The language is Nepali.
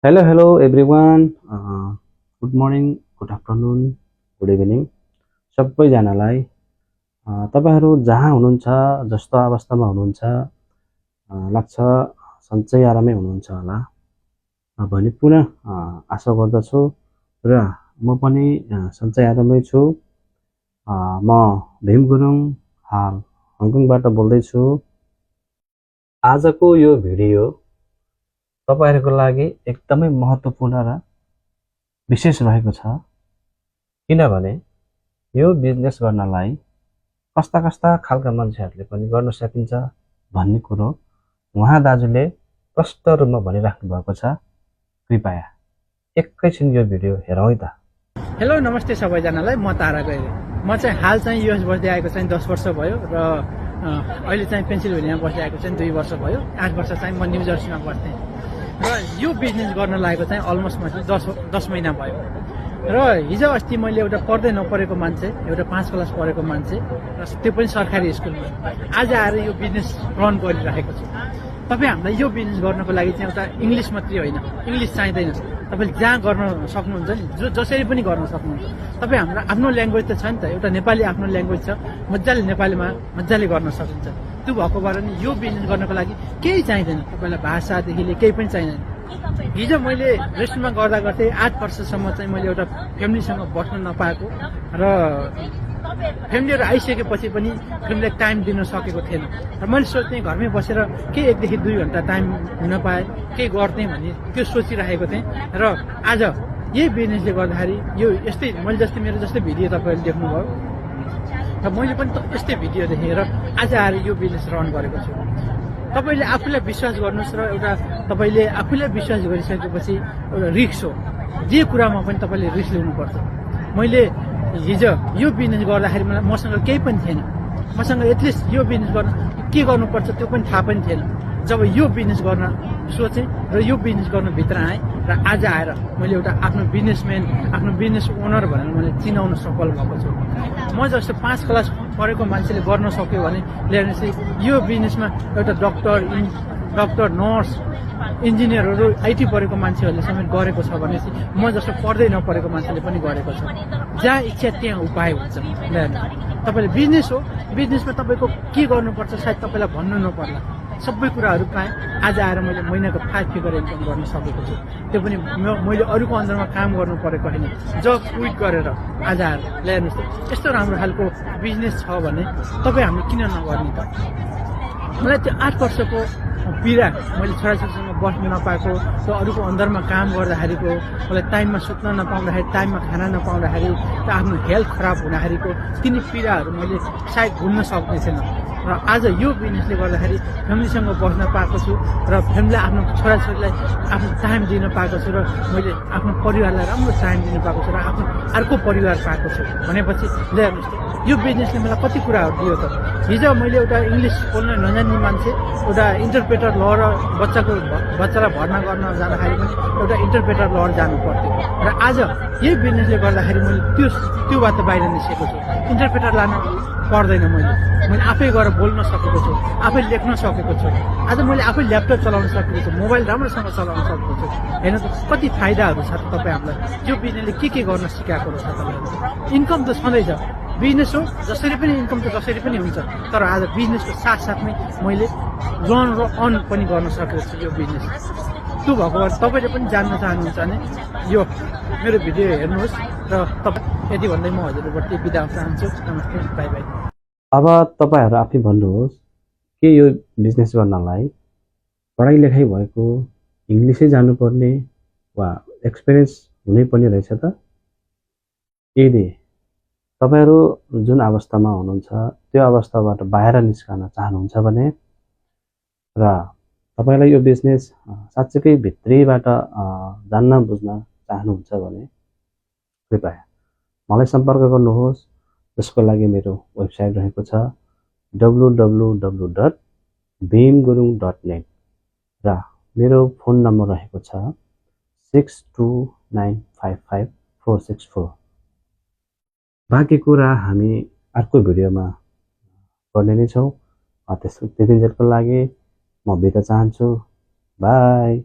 Hello everyone. Good morning, good afternoon, good evening. सबैजनालाई तपाईहरू जहाँ हुनुहुन्छ, जस्तो अवस्थामा हुनुहुन्छ, लाग्छ सन्चै आरामै हुनुहुन्छ होला भनी पुनः आशा गर्दछु र म पनि सन्चै आरामै छु। म भीम गुरुङ हाल हङकङबाट बोल्दैछु। आजको यो भिडियो तपाईहरूको लागि एकदमै महत्त्वपूर्ण र विशेष रहेको छ, किनभने यो बिजनेस गर्नलाई कस्ता कस्ता खालका मान्छेहरूले पनि गर्न सकिन्छ भन्ने कुरो उहाँ दाजुले प्रष्ट रूपमा भनिराख्नु भएको छ। कृपया एकैछिन यो भिडियो हेरौँ है त। हेलो नमस्ते सबैजनालाई, म तारा गैरे। म चाहिँ हाल चाहिँ युएस बस्दै आएको चाहिँ 10 वर्ष भयो र अहिले चाहिँ पेन्सिल्भेनियामा बस्दै आएको चाहिँ 2 वर्ष भयो। 8 वर्ष चाहिँ म न्यू जर्सीमा बस्थेँ र यो बिजनेस गर्न लागेको चाहिँ अलमोस्ट मैले 10 महिना भयो। र हिजो अस्ति मैले एउटा पढ्दै नपरेको मान्छे, एउटा 5 क्लास पढेको मान्छे र त्यो पनि सरकारी स्कुलमा आज आएर यो बिजनेस रन गरिरहेको छु। तपाईँ हामीलाई यो बिजनेस गर्नको लागि चाहिँ एउटा इङ्ग्लिस मात्रै होइन, इङ्ग्लिस चाहिँदैन। तपाईँले जहाँ गर्न सक्नुहुन्छ नि, जसरी पनि गर्न सक्नुहुन्छ। तपाईँ हाम्रो आफ्नो ल्याङ्ग्वेज त छ नि त, एउटा नेपाली आफ्नो ल्याङ्ग्वेज छ, मजाले नेपालीमा मजाले गर्न सकिन्छ। त्यो भएको भएर नि यो बिजनेस गर्नको लागि केही चाहिँदैन, तपाईँलाई भाषादेखि लिएर केही पनि चाहिँदैन। हिजो मैले रेस्टुरेन्टमा गर्दा गर्दै 8 वर्षसम्म चाहिँ मैले एउटा फ्यामिलीसँग बस्न नपाएको र फ्यामिलीहरू आइसकेपछि पनि फ्यामिलीलाई टाइम दिन सकेको थिएन र मैले सोच्ने घरमै बसेर केही 1 देखि 2 घन्टा टाइम हुन पाएँ, केही गर्थेँ भन्ने त्यो सोचिरहेको थिएँ। र आज यही बिजनेसले गर्दाखेरि यो यस्तै मैले जस्तै मेरो जस्तै भिडियो तपाईँहरूले देख्नुभयो र मैले पनि यस्तै भिडियो देखेर आज आएर यो बिजनेस रन गरेको छु। तपाईँले आफूलाई विश्वास गर्नुहोस् र एउटा तपाईँले आफूलाई विश्वास गरिसकेपछि एउटा रिस्क हो, जे कुरामा पनि तपाईँले रिस्क लिनुपर्छ। मैले हिजो यो बिजनेस गर्दाखेरि मलाई मसँग केही पनि थिएन, मसँग एटलिस्ट यो बिजनेस गर्न के गर्नुपर्छ त्यो पनि थाहा पनि थिएन। जब यो बिजनेस गर्न सोचेँ र यो बिजनेस गर्न भित्र आएँ र आज आएर मैले एउटा आफ्नो बिजनेसम्यान, आफ्नो बिजनेस ओनर भनेर मैले चिनाउन सफल भएको छु। म जस्तो 5 क्लास पढेको मान्छेले गर्न सक्यो भने चाहिँ यो बिजनेसमा एउटा डक्टर, नर्स, इन्जिनियरहरू, आइटी पढेको मान्छेहरूले समेत गरेको छ भने चाहिँ म जस्तो पढ्दै नपढेको मान्छेले पनि गरेको छ। जहाँ इच्छा त्यहाँ उपाय हुन्छ। तपाईँले बिजनेस हो, बिजनेसमा तपाईँको के गर्नुपर्छ सायद तपाईँलाई भन्नु नपर्ला, सबै कुराहरू पाएँ। आज आएर मैले महिनाको 5 फिगर इन्कम गर्न सकेको छु। त्यो पनि मैले अरूको अन्डरमा काम गर्नु परेको होइन, जब क्विट गरेर आज आएर ल्याउनुहोस् त। यस्तो राम्रो खालको बिजनेस छ भने तपाईँ हामीले किन नगर्ने त। मलाई त्यो 8 वर्षको पीडा, मैले छोराछोरीसँग बस्नु नपाएको, त्यो अरूको अन्डरमा काम गर्दाखेरिको, मलाई टाइममा सुत्न नपाउँदाखेरि, टाइममा खाना नपाउँदाखेरि, त्यो आफ्नो हेल्थ खराब हुँदाखेरिको तिनी पीडाहरू मैले सायद भुल्न सक्ने छैन। र आज यो बिजनेसले गर्दाखेरि फ्यामिलीसँग बस्न पाएको छु र फ्यामिलीलाई, आफ्नो छोराछोरीलाई आफ्नो टाइम दिन पाएको छु र मैले आफ्नो परिवारलाई राम्रो टाइम दिन पाएको छु र आफ्नो अर्को परिवार पाएको छु भनेपछि ल्याउनुहोस् त। यो बिजनेसले मलाई कति कुराहरू दियो त। हिजो मैले एउटा इङ्ग्लिस बोल्न नजान्ने मान्छे, एउटा इन्टरप्रेटर लएर बच्चालाई भर्ना गर्न जाँदाखेरि पनि एउटा इन्टरप्रेटर लएर जानु पर्थ्यो र आज यही बिजनेसले गर्दाखेरि मैले त्योबाट बाहिर निस्केको छु। इन्टरप्रेटर लानु पर्दैन, मैले आफै गएर बोल्न सकेको छु, आफै लेख्न सकेको छु। आज मैले आफै ल्यापटप चलाउन सकेको छु, मोबाइल राम्रोसँग चलाउन सकेको छु। हेर्नु त कति फाइदाहरू छ तपाईँ हामीलाई। यो बिजनेसले के गर्न सिकाएको छ तपाईँलाई। इन्कम त छँदैछ, बिजनेस हो, जसरी पनि इन्कम त जसरी पनि हुन्छ। तर आज बिजनेसको साथसाथमै मैले रन र अन पनि गर्न सकेको छु यो बिजनेस। त्यो भएको भएर तपाईँले पनि जान्न चाहनुहुन्छ भने यो मेरो भिडियो हेर्नुहोस् र यति भन्दै म हजुरबाट बिदा हुन चाहन्छु। नमस्ते, बाई बाई। अब तपाईँहरू आफै भन्नुहोस्, के यो बिजनेस गर्नलाई पढाइ लेखाइ भएको, इङ्ग्लिसै जानुपर्ने वा एक्सपिरियन्स हुनै पर्ने रहेछ त? यदि तपाईँहरू जुन अवस्थामा हुनुहुन्छ त्यो अवस्थाबाट बाहिर निस्कन चाहनुहुन्छ भने र तपाईँलाई यो बिजनेस साँच्चैकै भित्रीबाट जान्न बुझ्न चाहनुहुन्छ भने कृपया मलाई सम्पर्क गर्नुहोस्, जसको लागि मेरो वेबसाइट रहेको छ www.bhimgurung.net र मेरो फोन नम्बर रहेको छ 62955464। बाँकी कुरा हामी अर्को भिडियोमा गर्ने नै छौँ। त्यतिन्जेलको लागि म बिदा चाहन्छु। बाई।